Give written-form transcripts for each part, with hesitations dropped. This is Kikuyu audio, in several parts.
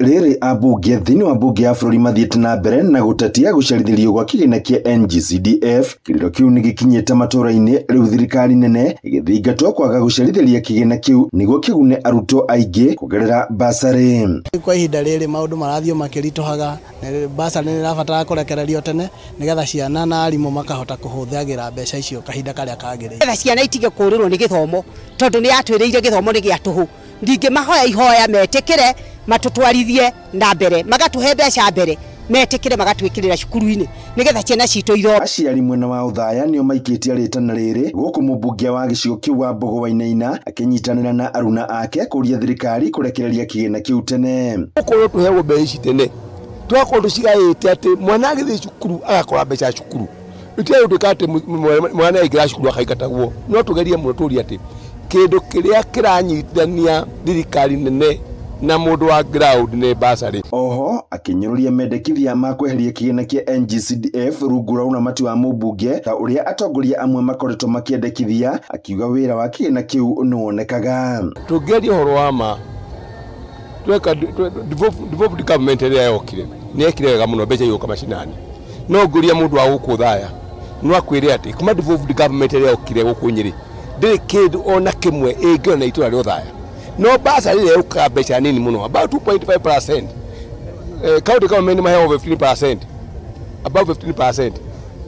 Rĩrĩ ambunge thĩinĩ wa mbunge ya bũrũri mathiĩte na mbere na gũtetia gũcerithĩrio gwa kĩgĩna kĩa NGCDF, kĩrĩro kĩu nĩ gĩkinyĩte matũra-inĩ rĩu thirikari nene ĩgĩthingatwo kwaga gũcerithĩria kĩgĩna kĩu nĩguo kĩgune arutwo aingĩ kũgerera basarĩ. Kwa ihinda rĩrĩ maũndũ marathiĩ makĩritũhaga, basarĩ nĩ ĩrabatara kũrekererio tene nĩgetha ciana na arimũ makahota kũhũthagĩra mbeca icio kahinda karĩa kagĩrĩire. Nĩgetha ciana itige kũũrĩrwo nĩ gĩthomo tondũ nĩ yatwĩrĩire gĩthomo nĩ gĩa tũhũ. Ndingĩmahoya ihoya metĩkĩre matũtwarithie na mbere, magatũhe mbeca mbere, metĩkĩre magatwĩkĩrĩra cukuru-inĩ nĩgetha ciana citũ ithome. Aciari mwena wa Othaya nĩo maikĩtie rĩtana rĩrĩ gũkũ mũmbunge wa gĩcigo kĩu wa Mbogo Wainaina akĩnyitanĩra na aruna ake kũria thirikari kũrekereria kĩgĩna kĩu tene. Gũkorwo tũheagwo mbeca ici tene, tũgakorwo tũcigaĩte atĩ mwana agĩthiĩ cukuru agakora mbeca cukuru. Itiga gũtuĩka atĩ mwana aingĩra cukuru akaingatagwo. No tũgerie mũno tũrie atĩ kĩndũ kĩrĩa kĩranyitithania thirikari nene na mũndũ wa ground nĩ basarĩ. Oho akĩnyũrũria mendekithia ma kweheria kĩgĩna kĩa NGCDF rungu rwa ũramati wa mũmbunge ta ũrĩa atongoria amwe makoretwo makĩendekithia, akiuga wĩra wa kĩgĩna kĩu nĩwonekaga. Tũngĩaria ũhoro wa ma, tweka devolved government ĩrĩa yokire nĩ yekire wega mũno mbeca igũka macinani. No ngũria mũndũ wa gũkũ Othaya no akwĩre atĩ kuma devolved government ĩrĩa yokire gũkũ Nyĩrĩ ndĩrĩ kĩndũ ona kĩmwe ĩngĩona itũra rĩa Othaya. No basarĩ ĩrĩa yũkaga mbeca nini mũno, about 2.5%. County government maheagwo 15%, about 15%.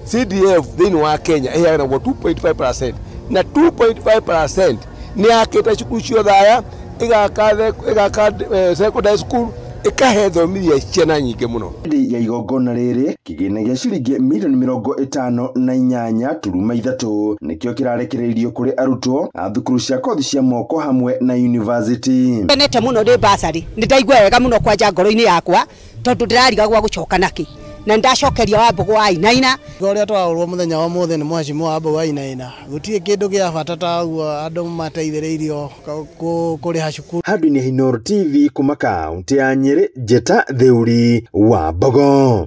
CDF thĩinĩ wa Kenya ĩheanagwo 2.5%, na 2.5% nĩ yakĩte cukuru cia Othaya, ĩgaka secondary school, ĩkahe thomithia ciana nyingĩ mũno. Hĩndĩ ya igongona rĩrĩ kĩgĩna gĩa ciringi mirioni 58.3 nĩkĩo kĩrarekereirio kũrĩ arutwo a thukuru cia kothi cia moko hamwe na university. Ngenete mũno nĩ basarĩ, nĩ ndaigua wega mũno kwanja ngoro-inĩ yakwa tondũ ndĩrarigagwo gũcoka nakĩ na ndacokeria wa Mbogo Wainaina. Ũrĩa twaũrwo mũthenya wa ũmũthĩ nĩ mheshimiwa wa Mbogo Wainaina, gũtirĩ kĩndũ gĩa bata ta ũguo andũ mateithĩrĩirio kũrĩha cukuru. Handũ-inĩ Inooro TV kuma kaũntĩ ya Nyĩrĩ, Njĩta Theuri wa Mbogo.